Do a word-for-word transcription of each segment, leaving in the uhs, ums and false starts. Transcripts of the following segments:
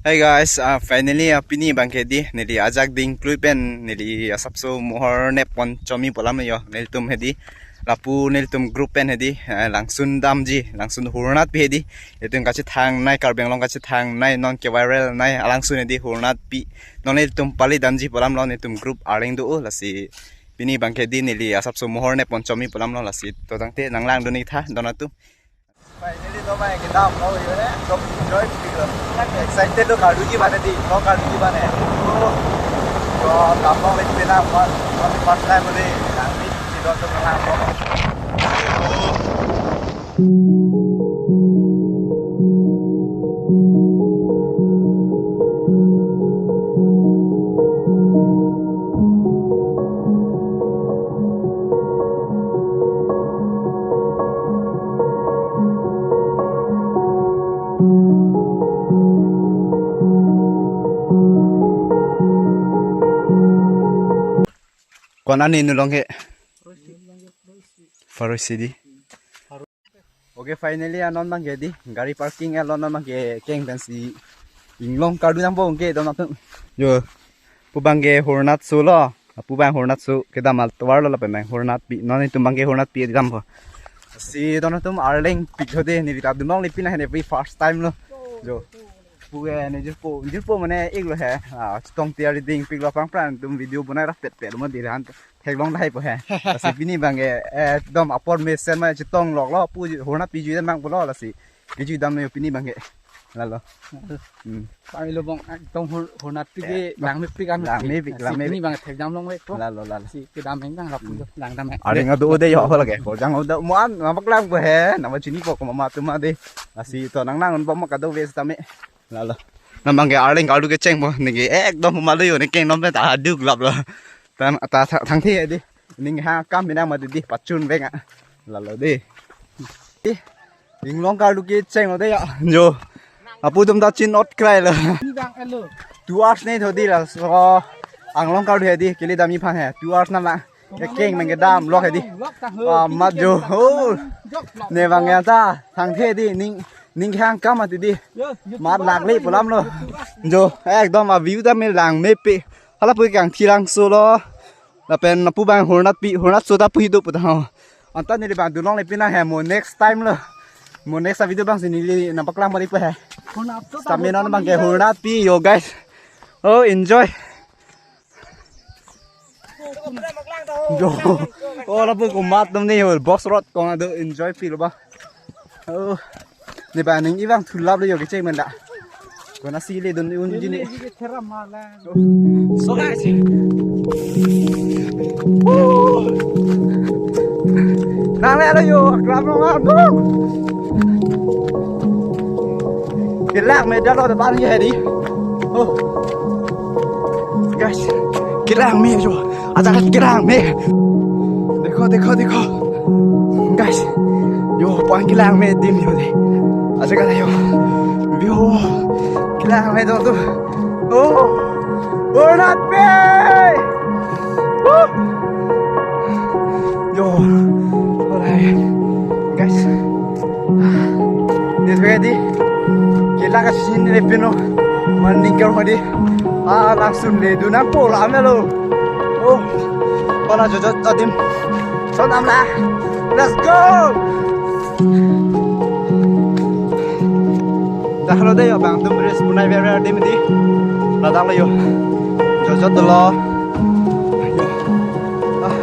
Hey guys, uh, finally, uh, pini abangke di neli ajak ding klui pen neli asapso mohor nep pon chomi pu alam yo, nelitum hedi lapu nelitum group pen hedi, uh, langsun damji, langsun hurnat pi hedi. Itum kachethang nai, Karbi Anglong kachethang nai, non ke viral nai alangsun hedi hurnat pi. Non nelitum pali damji pu alam lo, nelitum group arleng do-o, lasi pini abangke di neli asapso mohor nep pon chomi pu alam lo, lasi to tangte nanglangdun ik tha don atum. Finally, to mai kedam lo, yo ne, to enjoy pi lo. Excited lo, karduji bane di, to karduji bane. To, to, dam lo, wait, pina, first, first time lo di, nang di, si don to nang lo. Konat ne inut long ke? Pharo isi di. Okay, finally, ah, non abangke di gari parking, ah, lo non abangke keng pensi inglong kardu nangpo ke don atum. Yo, pu abangke hurnat so lo, pu abang hurnat so kedam atovar lo lapen abang hurnat pi, non itum abangke hurnat pi dampo. Si don atum arleng pik ho de, neli ta dunlongle pini, ne very first time lo. Yo. Pu ke ne jirpo, jirpo mane ik lo he. Ah, chetong tiar ding pik lo, aphrang pran atum video bonai rapet pet lo mo di han theklong dai po he. Lasi pini abangke, eh, dom apor mesen ma chetong lok lo, pu hurnat pi jui dam abang pulo, lasi kejui dam lo yo pini abangke. Lalo. Hmm. Kami lo bong, ah, tong hur-, hurnat pi ke, eh, langmepik an. Langmepik, lasi langmepik. Pini abang thekdam longpo. Lalo, lalo. Si kedam heng dang rap, hmm, langdam heng. Arleng do-o de yo, apa lagi? Ko jang do mo an, nangpaklang po he, nangpachinipo komat atum ma de. Lasi to nangnang un bom kadokave setame. Lalo. Non abangke arleng kardu kecheng po, neke ekdom humalo yo, ne keng nom pen ta duk lap lo. Tan ta tha-, thangthe di. Ning ha kam mina ma di di pachun veng a. Lalo di. Di. Inglong kardu kecheng lo de ya. Jo. Apu atum ta chin ot krai lo. Ni bang elo. Two hours ne tho di laso. Anglong kardu he di, kele dam iphan he. Two hours na la. Ekeng meng kedam lok he di. Ah, mat jo. Oh. Ne abang ya ta. Thangthe di ning, ning hang kam ati di. Mat lakle pu alam lo. Jo, ekdom a view ta me langmepik. Hala pu kangthi langso lo. Lapen pu abang hurnat pi, hurnat so ta pu hidup pu ta ho. Anta neli abang dunlongle pini he mo next time lo. Mo next video abang si neli nangpaklang balik po he. Stamina abangke hurnat pi yo guys. Oh, enjoy. Jo. Oh, lapu komat atum ne ho, box road kong ado enjoy pi lo ba. Oh. Ne abang ning ibang thulap lo yo kecheng menda. Konatsi le dun unji ne. So guys. Woo. Nang le alo yo, grab lo ma. Kelak me dalo de bang ye di. Oh. Guys, kelak me jo. Aja kelak me. Dekho, dekho, dekho. Guys, yo, pan kelak me dim yo de. Aja kala yo. Yo, kelak me do tu. Oh, hurnat pi. Woo. Yo, alright, guys. This way di. Kelak asin le pino. Maning kar ho di. Ah, langsun le dunang po la melo. Oh, pala jojot adim. Son amla. Let's go. Dak lo de yo abang atum reels bonai ver ver adim di. Ladak lo yo. Jojot lo. Yo. Ah.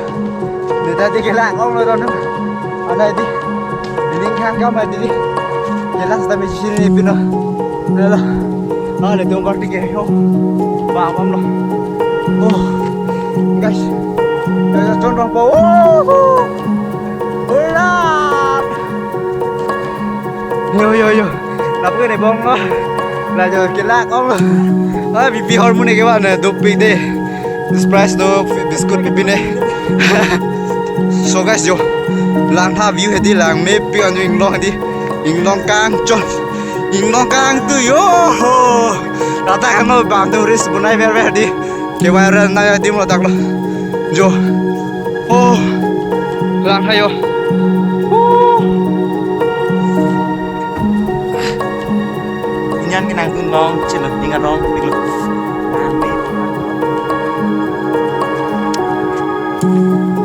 Deta di kelak ong lo don. Ana di. Bining hang kam di di. Jelas tapi sini pino. Halo. Ah, le dong party ke ho. Bang bang lo. Oh. Guys. Guys, con bang po. Oh. Hola. Yo, yo, yo. Lapu ne bong lo. La jo kelak ong lo. Ah, bibi hormone ke ba na dopik de. Surprise do biscuit bibi ne. So guys jo. Langtha view he di langmepik an inglong he di. Inglong kangchon. Inglong kangtu yo. Rata kan lo bang tu reels bonai ver ver di. Ke viral nai adim lo dak lo. Jo. Oh. Langtha yo. Oh. Inyan ke Nangdun long chelo, ning arongpik lo.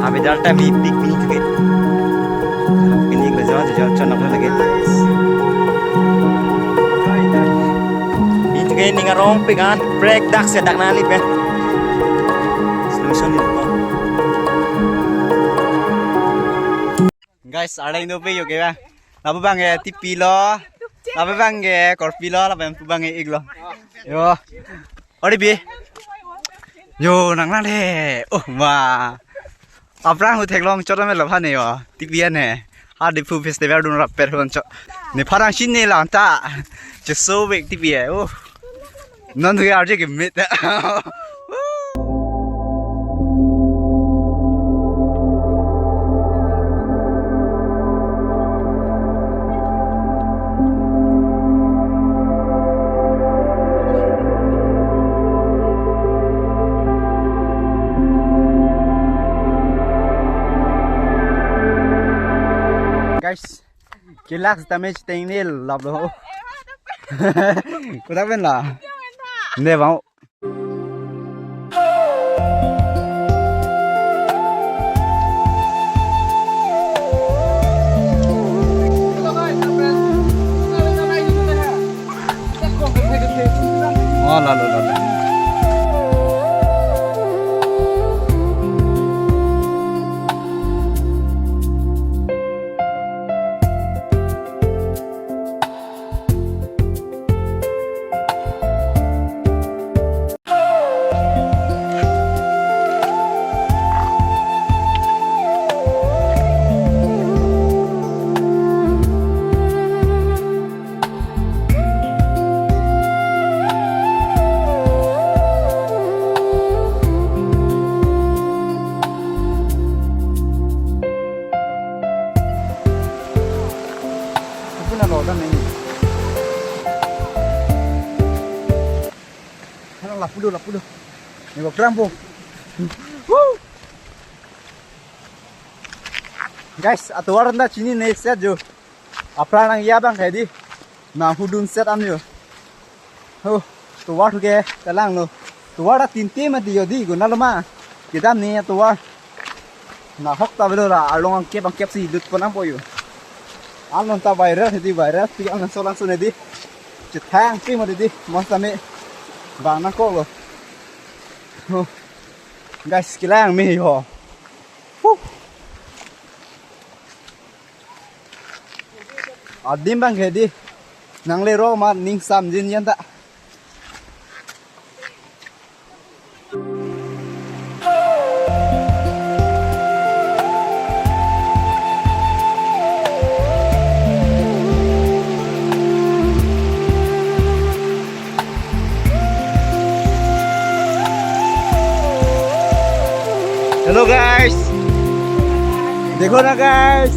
Avedal ta mepik pin tuke. Pin ik lo jo, jo, jo, chonok lo lagi. Pin tuke ning arongpik an, break dak se dak nali pe. Slow motion ni. Guys, arleng dopik yo ke bang. Lapu bang ke tipi lo. Lapu bang ke korpi lo, lapu bang ke ik lo. Yo. Ori bi. Yo, nang nang de. Oh, ma. Aphrang hu theklong chot me lo phane yo. Tipi ane. Ha Diphu festival dun rap per hon chot. Ne pharang shin ne lang ta. Cheso vek tipi e. Oh. Non thuke arje ke mit. Guys, kelak sitame chitengnel lap lo. Kodak pen la. Ne bang. Oh, lalo, lalo. Lapu na lo dan ini. Halo, lapu do, lapu do. Ini kok kram po. Woo! Guys, atovar ta chinine set jo. Aphrang nang ya bang hedi. Nang hudun set an jo. Oh, tovar ke kalang lo. Tovar ta tin te ma di yo di guna lo ma. Kedam ni tovar. Na hok ta belo la, along angkep angkep si lut pon ang po yo. Along ta viral hedi, viral pi ang so lang so ne di. Chethang pi ma di di. Mas tame. Bang nang kok lo. Oh. Guys, kelang me yo. Huh. Adim bang hedi. Nang le ro ma ning sam jin yan ta. Hello guys. Dekho na guys.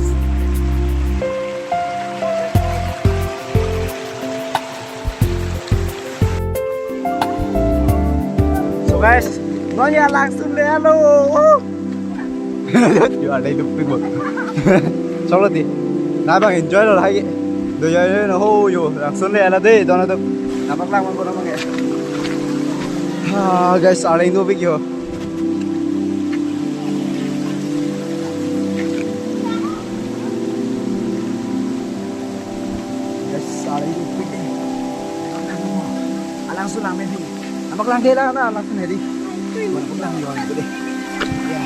So guys, non ya langsun le alo. Woo! Yo, ada hidup pi bo. Solo di. Na bang enjoy lo lagi. Do yo yo no ho yo. Langsun le ala de, dono do. Napak lang man ko napak ya. Ah, guys, arleng dopik yo. Guys, arleng dopik. Alangsun lang me di. Napak lang ke lang na, alangsun hedi. Napak lang yo, itu deh. Ya.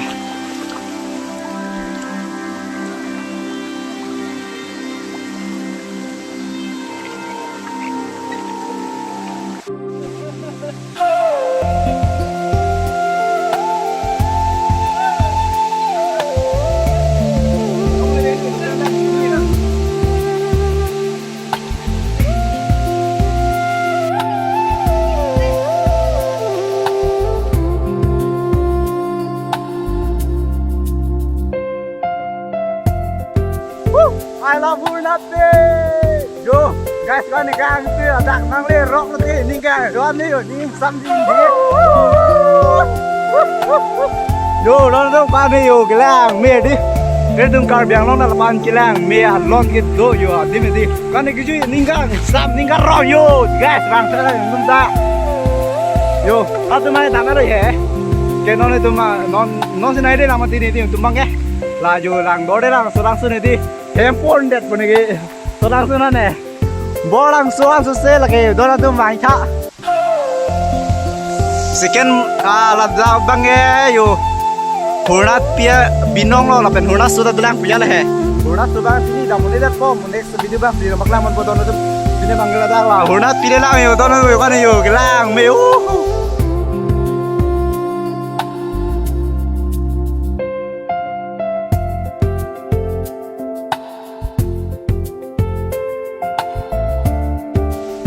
Woo! I love Hurnate. Yo, guys, kani kang te adak nang le rock te ning kang. Yo, ani yo ning sam jin de. Yo, lo lo pa ni yo kelang me di. Itum Karbi Anglong na lapu-an kelang me alon kedo yo, adim di. Kani kejui ningkan, sam ningkan rong yo, guys, bang sa num ta. Yo, atum ai dam aro he. Ke non itum ma, non, non sinai de lang mati ni itum bang ke. La yo lang dor de lang, so lang sun di. Hem pon det pon ke. So lang sun ne. Bor lang so lang so se lake, dor atum bang tha. Second, ah, ladak bang ke yo. Hurnat pia binong lo lapen hurnat sudah tulang pia le he. Hurnat sudah sini dah mulai dah po, mulai video bang, video maklang mon po don tu. Sini bang ke ladak la. Hurnat pia lang yo, don yo kan yo, kelang me. Uh.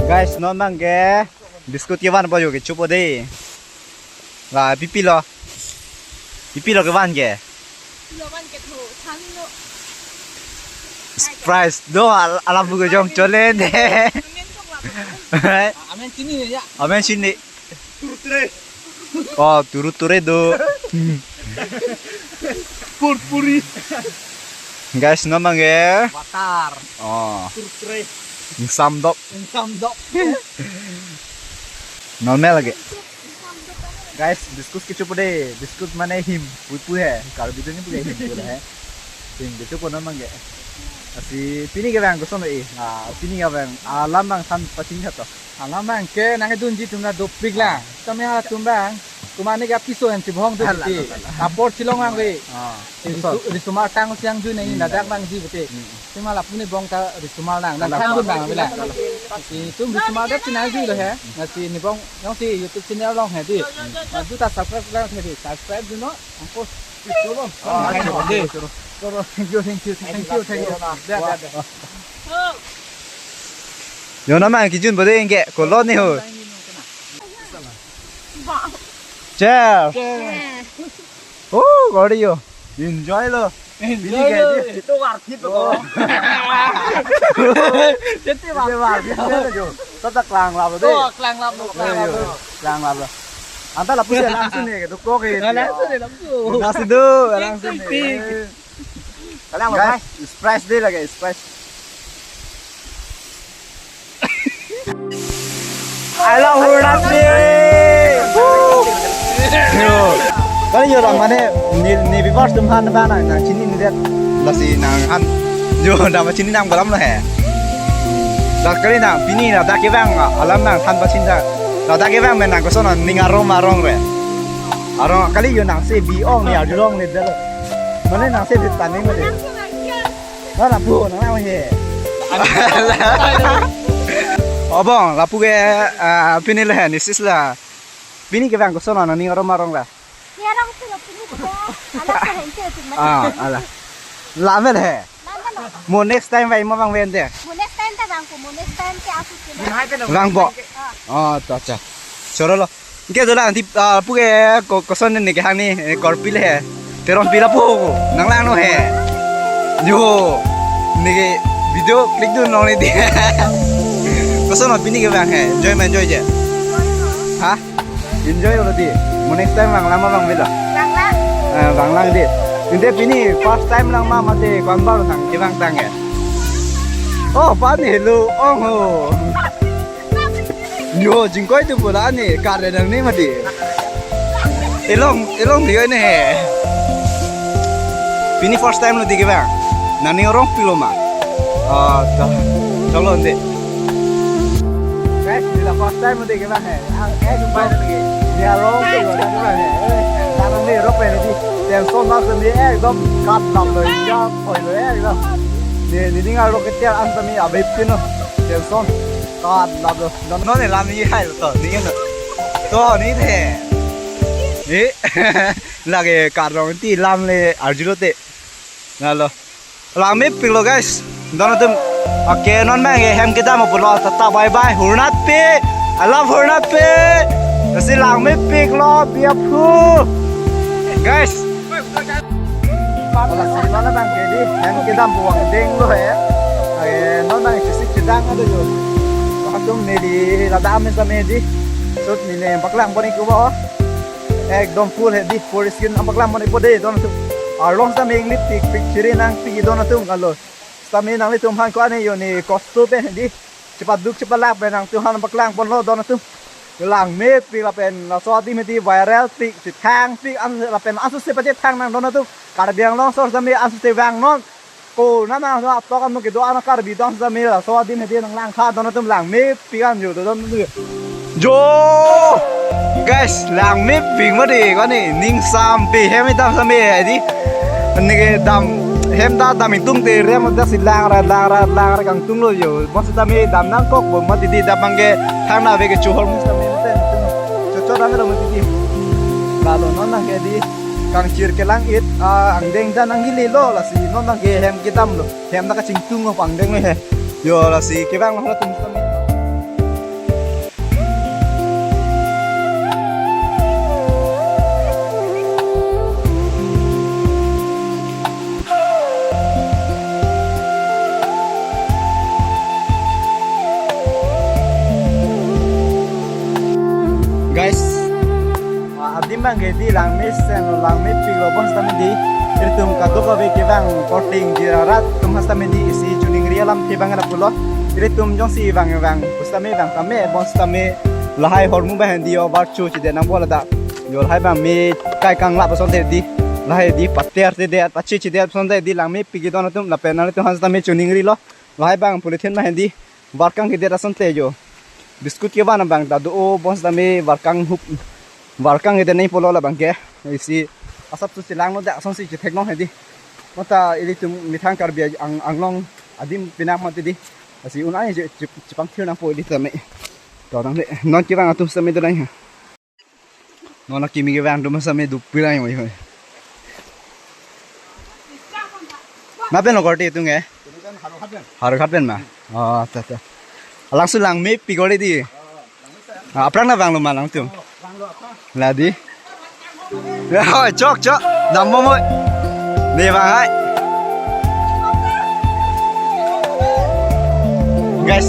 Guys, non bang ke. Biscuit kevan po yo kechopo de. La, pi pi lo. Pi pi lo kevan ke. Lo van ke tho, thang lo. Surprise do al-, alam bu kejong chole de. Amen kok la. Amen chini ya. Amen chini. Turtre. Oh, turu ture do. Purpuri. Guys, non bang ke. Water. Oh. Turtre. Ingsam dok. Ingsam dok. Normal lagi. Guys, biscuit kechopo de, biscuit mane him, pui pui he, Karbi atum ni pui him pui he. Him kechopo non bang ke. Lasi pini kevang koson e, ah, pini kevang, ah, alam bang than pachini tha to. Alam bang ke nangkedunji atum na dopik la. Kami ha atum bang, kumane ke apiso yang chibhong tu. Alah, ti. Alah, alah. Apor chilong bang ke. Ah. Risu-, risumar tang siang ju nang, hmm, ladak bang ji bete. Hmm. Sima lapu ni bong ta risumar nang, nang, alah, thang dun bang bilang. Itum risumar dap china ju lo he. Lasi ni bong, yong si YouTube channel along he di. Madu ta subscribe lang he di. Subscribe dun non. Angkos. Choro. Ah, choro, choro, choro. Choro. Thank you, thank you, thank you, thank you. Deh, deh, deh. Yo nama kijun bode engke kolon ni ho. Cheers. Cheers. Oh, gori yo. Enjoy lo. Enjoy lo. Pini ke di. Itu warkit lo. Oh. Jete warkit lo jo. Tata klang lap lo de. Oh, klang lap lo, klang lap lo. Klang lap lo. Anta lapu si langsung ni, keduk kok ke. Langsung ni, langsung. Langsung do, langsung ni. Pik, pik. Kalang lo, guys, guys. Surprise de lagi, surprise. I love Hurnat Pik. Woo! Yo. Kali yo lang mane ni, ni viewers atum han ba nang, nang chinine det. Lasi nang han. Yo, nang chinine nang balam lo he. Dak kali nang pini ladak kevang alam nang than pachini ta. Ladak kevang me nang koson ning arong arong re. Arong kali yo nang si bi-ong ni arjulong ni det. Mane nang si dit tani mane. Nang lapu, nang lapu he. Obong, lapu ke, ah, pini le he, ni sis la. Pini kevang koson nang ning arong arong la. Ni arong si lo pini ko. Ala sa hente tu ma. Ah, ala. La vel he. Mo next time vai mo vang ven de. Mo next time ta vang ko, mo next time ke aku ke. Vang bo. Ah. Oh, to acha. Choro lo. Ke dola nanti, ah, pu ke ko-, koson ni kehang ni, eh, korpi le he. Terong pila pu ko. Nang lang no he. Yo. Ni ke video click dun nong ni di. Koson pini kevang he. Enjoy ma enjoy je. Ha? Enjoy lo di. Mo next time vang lang ma vang velo. Vang lang. Eh, vang lang di. Inte pini first time lang ma mate ko-an bar nang kevang tang ya. Oh, pani hello. Oh ho. Yo, jingkoi tu bola ni, kare nang ni mati. Elong, elong dia ni he. Pini first time lo di kevang. Nang ning arong pik lo ma. Ah, to. Cholo nde. Guys, di la first time lo di kevang he. Ah, eh, jumpa lagi. Ni arong pik lo di kevang he. Eh, nang ni arong pik lo di. Tension na sini ekdom kat nam lo ya, koi lo ekdom. Ni, ni ning arong ketia an sami abe pin lo. Tension. Kat nam lo. Non, non ne lam ni hai lo to, ni no. To ni the. Ni lagi kat rong ti lam le arjulo te. Na lo. Lang mepik lo guys. Don atum. Okay, non bang ke hem kedam pulo, tata bye bye. Hurnat Pik. I love Hurnat Pik. Lasi lang mepik lo biap hu. Guys. Lasi non bang ke di hem kedam pu vang ding lo he. Eh, non bang sisi kedang ado yo. Langsung ni di ladak amen sa me di. Sut ni ne paklang pon ik ko ba. Ekdom full he di, four skin paklang pon ik po de don atum. Arlong sitame inglip tik pik chiri nangpi don atum kalo. Sitame nanglitum aphan ko-an ne yo ne kosto pen di. Chepaduk chepalak pen nangtum aphan paklang ponlo don atum. Langmepik lapen laso adim hedi viral pik, chethang pik an lapen ansose pachethang nang don atum. Karbi Anglong asor sitame ansose vangnon. Ko nana atok anu kedo ana Karbi dong sitame laso adim hedi nanglangtha don atum, langmepik an yo don atum. Jo! Guys, langmepik mati ko-an ne, ningsam pe hem dam sitame hedi. Neke dam hem ta dam ingtungte rem ta si langrat langrat langrat kangtunglo yo. Bonsitame dam nangkokpo mati di, dam abangke thangta ave kecho ahormu sitame. Chochot damlo mati di. Lalo non nangke di kangchir kelang-it, ah, angdeng ta nanglilo, lasi non nangke hem kedamlo. Hem ta kachingtunglo pangdeng lo he. Yo, lasi kevanglo atum sitame. Guys, ah, adim abangke di langmesen, langmepiklo bonsitame di. Ilitum kadokave kevang korting di rat atum sitame di isi choningri alamthe abang lapulo. Ilitum jongsi vang vang pusitame vang tame, bonsitame lahai ahormu abang hedi yo bar chu chidet nangpo ladak. Yo lahai abang me kai kanglap asonte di. Lahai di pater chidet, pachi chidet asonte di, langmepik don atum, lapen nanglitum aphan sitame choningrilo. Lahai abang polythene abang hedi. Varkang kedet asonte yo. Biscuit kevan abang ta do-o, bonsitame varkang hup. Varkang kedet nangpulo labangke. Isi asapso chelanglo dak asonsi chetheknon hedi. Mata ilitum methang Karbi Ang-, Anglong adim penang mati di. Lasi un-an je, je, chepangthir nangpo ilitum tame. To nang le, non kevang atum sitame do nang ha. Non akimi kevang atum sitame dopik lang yo. Nangpen lo korte itum ke? Howraghat pen ma? Oh, acha, acha. Alangso langmepik korte di. Ah, aphrang nangvanglo ma nangtum? La di. Hoi, chok, chok. Dambom hoi. Ne vang hai. Guys,